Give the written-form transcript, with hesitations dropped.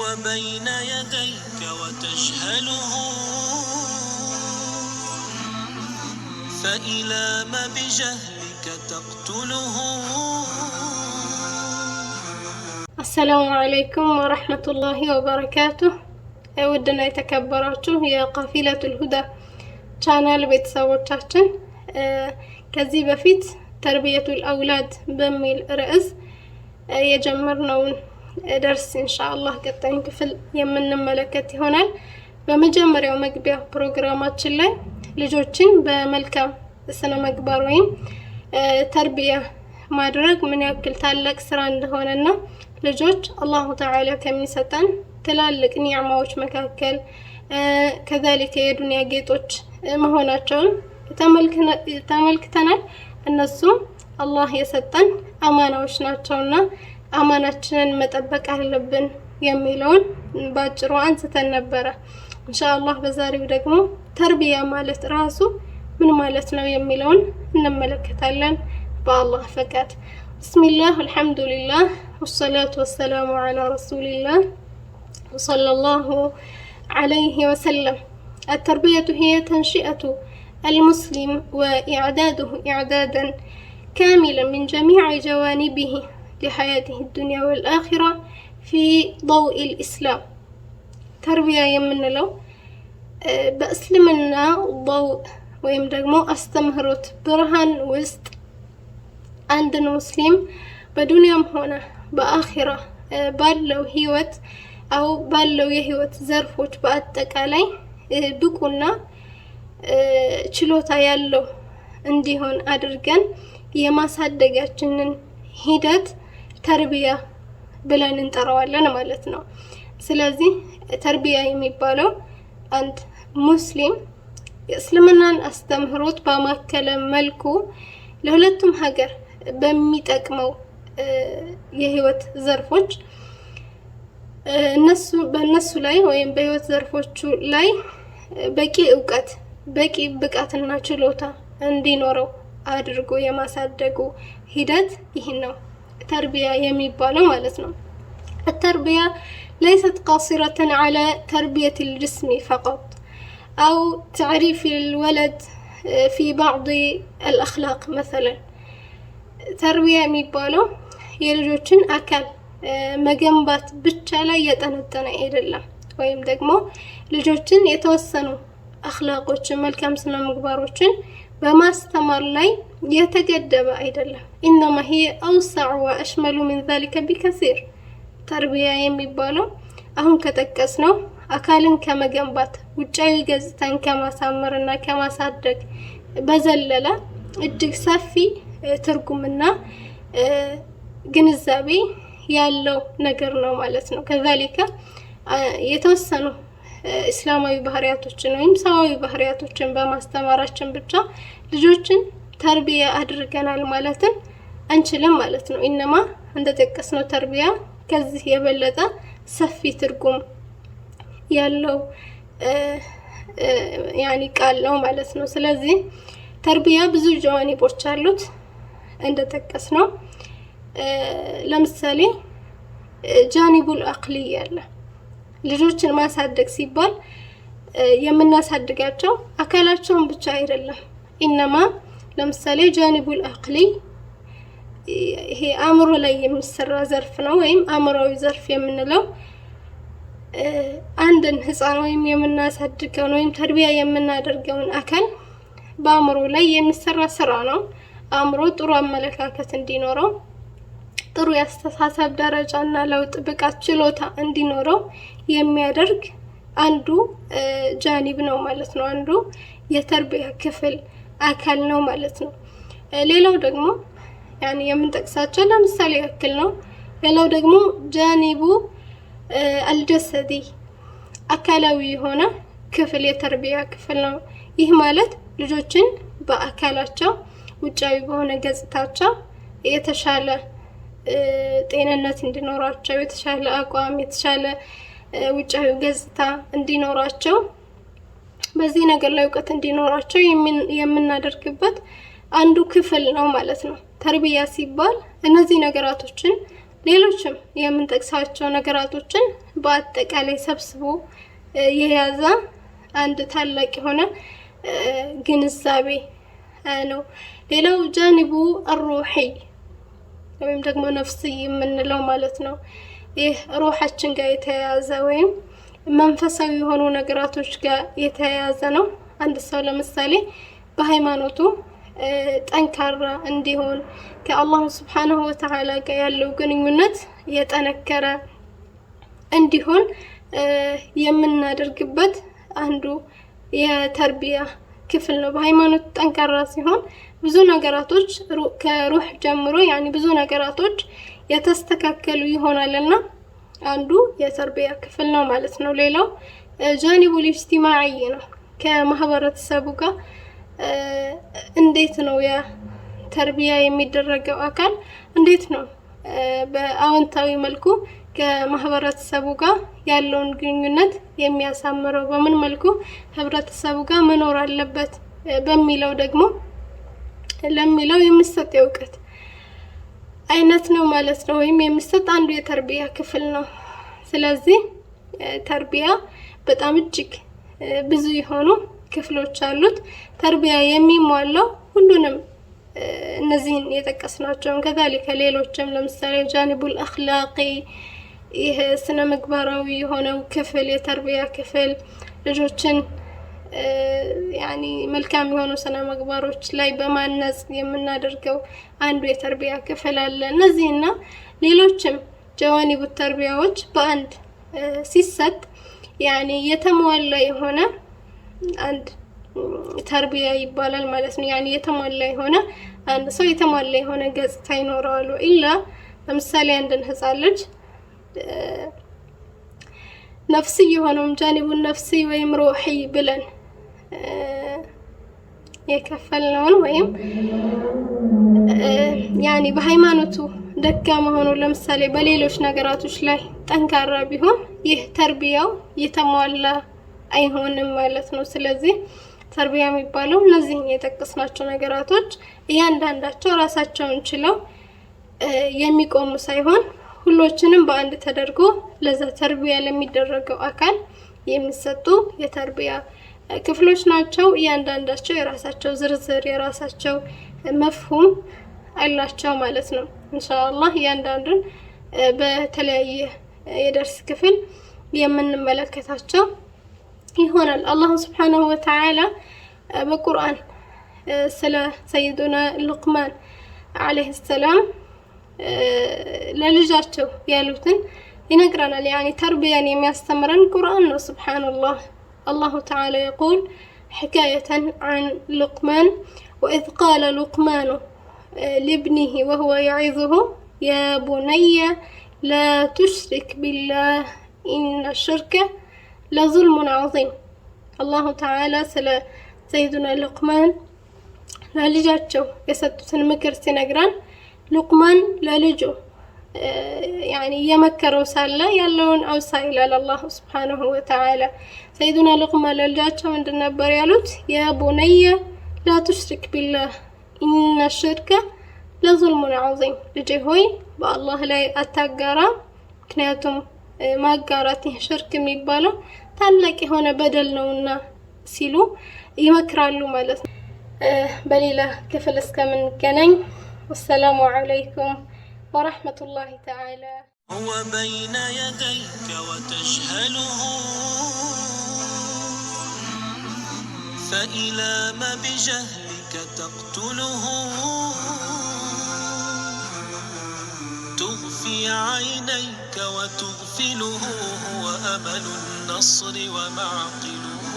بين يديك وتجهله، فإلى ما بجهلك تقتله؟ السلام عليكم ورحمة الله وبركاته። ውድና የተከበራችሁ የቃፊለቱል ሁዳ ቻናል ቤተሰቦቻችን፣ ከዚህ በፊት تربية الأولاد በሚል ርዕስ የጀመርነውን ደርስ ኢንሻአላህ ቀጣዩን ክፍል የምንመለከት ይሆናል። በመጀመሪያው መግቢያ ፕሮግራማችን ላይ ልጆችን በመልካም ስነ ምግባር ወይም ተርቢያ ማድረግ ምን ያክል ታላቅ ስራ እንደሆነና ልጆች አላሁ ተዓላ ከሚሰጠን ትላልቅ ኒዕማዎች መካከል ከዛሊከ የዱንያ ጌጦች መሆናቸውን ተመልክተናል። እነሱም አላህ የሰጠን አማናዎች ናቸውና አማናችንን መጠበቅ አለብን የሚለውን ባጭሩ አንስተን ነበረ። ኢንሻአላህ በዛሬው ደግሞ ተርቢያ ማለት ራሱ ምን ማለት ነው የሚለውን እንመለከታለን በአላህ ፈቃድ። ብስሚላህ፣ አልሐምዱሊላህ፣ ወሰላቱ ወሰላሙ ዐላ ረሱሊላህ ወሰለላሁ ዐለይሂ ወሰለም። التربية هي تنشئة المسلم وإعداده إعدادا كاملا من جميع جوانبه لحياته الدنيا والآخرة في ضوء الإسلام። ተርቢያ የምንለው በእስልምና ضوء ወይም ደግሞ አስተምህሮት ብርሃን ውስጥ አንድን ሙስሊም በዱንያም ሆነ በአኺራ ባለው ህይወት አው ባለው የህይወት ዘርፎች በአጠቃላይ ብቁና ችሎታ ያለው እንዲሆን አድርገን የማሳደጋችንን ሂደት ተርቢያ ብለን እንጠራዋለን ማለት ነው። ስለዚህ ተርቢያ የሚባለው አንድ ሙስሊም የእስልምናን አስተምህሮት ባማከለ መልኩ ለሁለቱም ሀገር በሚጠቅመው የህይወት ዘርፎች እነሱ በእነሱ ላይ ወይም በህይወት ዘርፎቹ ላይ በቂ እውቀት፣ በቂ ብቃትና ችሎታ እንዲኖረው አድርጎ የማሳደጉ ሂደት ይህን ነው ተርቢያ የሚባለው ማለት ነው። التربية ليست قاصرة على تربية الجسم فقط أو تعريف الولد في بعض الأخلاق مثلا። ተርቢያ የሚባለው የልጆችን አካል መገንባት ብቻ ላይ ያጠነጠነ አይደለም። ወይም ደግሞ ልጆችን የተወሰኑ አኽላቆችን፣ መልካም ስነ ምግባሮችን በማስተማር ላይ የተገደበ አይደለም። إنما هي أوسع وأشمل من ذلك بكثير። ተርቢያ የሚባለው አሁን ከጠቀስነው አካልን ከመገንባት፣ ውጫዊ ገጽታን ከማሳመር እና ከማሳደግ በዘለለ እጅግ ሰፊ ትርጉምና ግንዛቤ ያለው ነገር ነው ማለት ነው። كذلك የተወሰኑ እስላማዊ ባህሪያቶችን ወይም ሰዋዊ ባህሪያቶችን በማስተማራችን ብቻ ልጆችን ተርቢያ አድርገናል ማለትን አንችልም ማለት ነው። إنما እንደጠቀስነው ተርቢያ ከዚህ የበለጠ ሰፊ ትርጉም ያለው يعني ቃል ነው ማለት ነው። ስለዚህ ተርቢያ ብዙ ጀዋኒቦች አሉት እንደጠቀስነው። ለምሳሌ جانب العقلي አለ። ልጆችን ማሳደግ ሲባል የምናሳድጋቸው አካላቸውን ብቻ አይደለም። إنما ለምሳሌ جانب العقلي ይሄ አእምሮ ላይ የሚሰራ ዘርፍ ነው፣ ወይም አእምሮዊ ዘርፍ የምንለው አንድን ህፃን ወይም የምናሳድገውን ወይም ተርቢያ የምናደርገውን አካል በአእምሮ ላይ የሚሰራ ስራ ነው። አእምሮ ጥሩ አመለካከት እንዲኖረው፣ ጥሩ የአስተሳሰብ ደረጃ እና ለውጥ፣ ብቃት፣ ችሎታ እንዲኖረው የሚያደርግ አንዱ جانب ነው ማለት ነው። አንዱ የተርቢያ ክፍል አካል ነው ማለት ነው። ሌላው ደግሞ يعني የምንጠቅሳቸው ለምሳሌ ያክል ነው። ሌላው ደግሞ جانب الجسدي አካላዊ የሆነ ክፍል የተርቢያ ክፍል ነው። ይህ ማለት ልጆችን በአካላቸው፣ ውጫዊ በሆነ ገጽታቸው የተሻለ ጤንነት እንዲኖራቸው፣ የተሻለ አቋም፣ የተሻለ ውጫዊ ገጽታ እንዲኖራቸው፣ በዚህ ነገር ላይ እውቀት እንዲኖራቸው የምናደርግበት አንዱ ክፍል ነው ማለት ነው። ተርቢያ ሲባል እነዚህ ነገራቶችን ሌሎችም የምንጠቅሳቸው ነገራቶችን በአጠቃላይ ሰብስቦ የያዘ አንድ ታላቅ የሆነ ግንዛቤ ነው። ሌላው ጃኒቡ አሩሒ ወይም ደግሞ ነፍስይ የምንለው ማለት ነው። ይህ ሩሓችን ጋር የተያያዘ ወይም መንፈሳዊ የሆኑ ነገራቶች ጋር የተያያዘ ነው። አንድ ሰው ለምሳሌ በሃይማኖቱ ጠንካራ እንዲሆን፣ ከአላሁ ስብሓነሁ ወተዓላ ጋር ያለው ግንኙነት የጠነከረ እንዲሆን የምናደርግበት አንዱ የተርቢያ ክፍል ነው። በሃይማኖት ጠንካራ ሲሆን ብዙ ነገራቶች ከሩህ ጀምሮ ያኒ ብዙ ነገራቶች የተስተካከሉ ይሆናልና አንዱ የተርቢያ ክፍል ነው ማለት ነው። ሌላው ጃኒቡል ኢጅቲማዒ ነው። ከማህበረተሰቡ ጋር እንዴት ነው ያ ተርቢያ የሚደረገው አካል እንዴት ነው በአዎንታዊ መልኩ ከማህበረተሰቡ ጋር ያለውን ግንኙነት የሚያሳምረው፣ በምን መልኩ ህብረተሰቡ ጋር መኖር አለበት በሚለው ደግሞ ለሚለው የሚሰጥ የእውቀት አይነት ነው ማለት ነው። ወይም የሚሰጥ አንዱ የተርቢያ ክፍል ነው። ስለዚህ ተርቢያ በጣም እጅግ ብዙ የሆኑ ክፍሎች አሉት። ተርቢያ የሚሟላው ሁሉንም እነዚህን የጠቀስናቸውን ከዛሊከ ሌሎችም ለምሳሌ ጃኒቡል አኽላቂ፣ ይህ ስነ ምግባራዊ የሆነው ክፍል የተርቢያ ክፍል፣ ልጆችን ያኒ መልካም የሆኑ ስነ ምግባሮች ላይ በማነጽ የምናደርገው አንዱ የተርቢያ ክፍል አለ። እነዚህና ሌሎችም ጀዋኒቡ ተርቢያዎች በአንድ ሲሰጥ ያኒ የተሟላ የሆነ አንድ ተርቢያ ይባላል ማለት ነው። ያኒ የተሟላ የሆነ አንድ ሰው የተሟላ የሆነ ገጽታ ይኖረዋል። ኢላ ለምሳሌ አንድን ህፃን ልጅ ነፍሲ የሆነውም ጃኒቡን ነፍሲ ወይም ሩሒ ብለን የከፈልነውን ወይም ያኒ በሃይማኖቱ ደካማ ሆኖ ለምሳሌ በሌሎች ነገራቶች ላይ ጠንካራ ቢሆን ይህ ተርቢያው የተሟላ አይሆንም ማለት ነው። ስለዚህ ተርቢያ የሚባለው እነዚህን የጠቀስናቸው ነገራቶች እያንዳንዳቸው ራሳቸውን ችለው የሚቆሙ ሳይሆን ሁሎችንም በአንድ ተደርጎ ለዛ ተርቢያ ለሚደረገው አካል የሚሰጡ የተርቢያ ክፍሎች ናቸው። እያንዳንዳቸው የራሳቸው ዝርዝር፣ የራሳቸው መፍሁም አላቸው ማለት ነው። ኢንሻአላህ እያንዳንዱን በተለያየ የደርስ ክፍል የምንመለከታቸው ይሆናል። አላሁ ስብሓነሁ ወተዓላ በቁርአን ስለ ሰይዱና ሉቅማን ዓለይሂ ሰላም ለልጃቸው ያሉትን ይነግረናል። ያኒ ተርቢያን የሚያስተምረን ቁርአን ነው። ሱብሓነላህ፣ አላሁ ተዓላ የቁል ሕካየተን عن لقمان: وإذ قال لقمان لابنه وهو يعظه يا بني لا تشرك بالله إن الشرك لظلم عظيم። አላሁ ተዓላ ስለ ሰይዱና ሉቅማን ለልጃቸው የሰጡትን ምክር ሲነግረን ሉቅማን ለልጁ ያኒ እየመከረው ሳለ ያለውን አውሳ ይላል አላሁ ስብሓነሁ ወተዓላ። ሰይዱና ሉቅማን ለልጃቸው ምንድን ነበር ያሉት? يا بني لا تشرك بالله إن الشرك لظلم عظيم። ልጄ ሆይ በአላህ ላይ አታጋራ፣ ምክንያቱም ማጋራት ይህ ሽርክ የሚባለው ታላቅ የሆነ በደል ነውና ሲሉ ይመክራሉ ማለት ነው። በሌላ ክፍል እስከምንገናኝ ወሰላሙ ዓለይኩም ወረሕመቱላሂ ተዓላ። هو بين يديك وتجهله، فإلى ما بجهلك تقتله؟ تغفي عينيك وتغفله، هو أمل النصر ومعقله.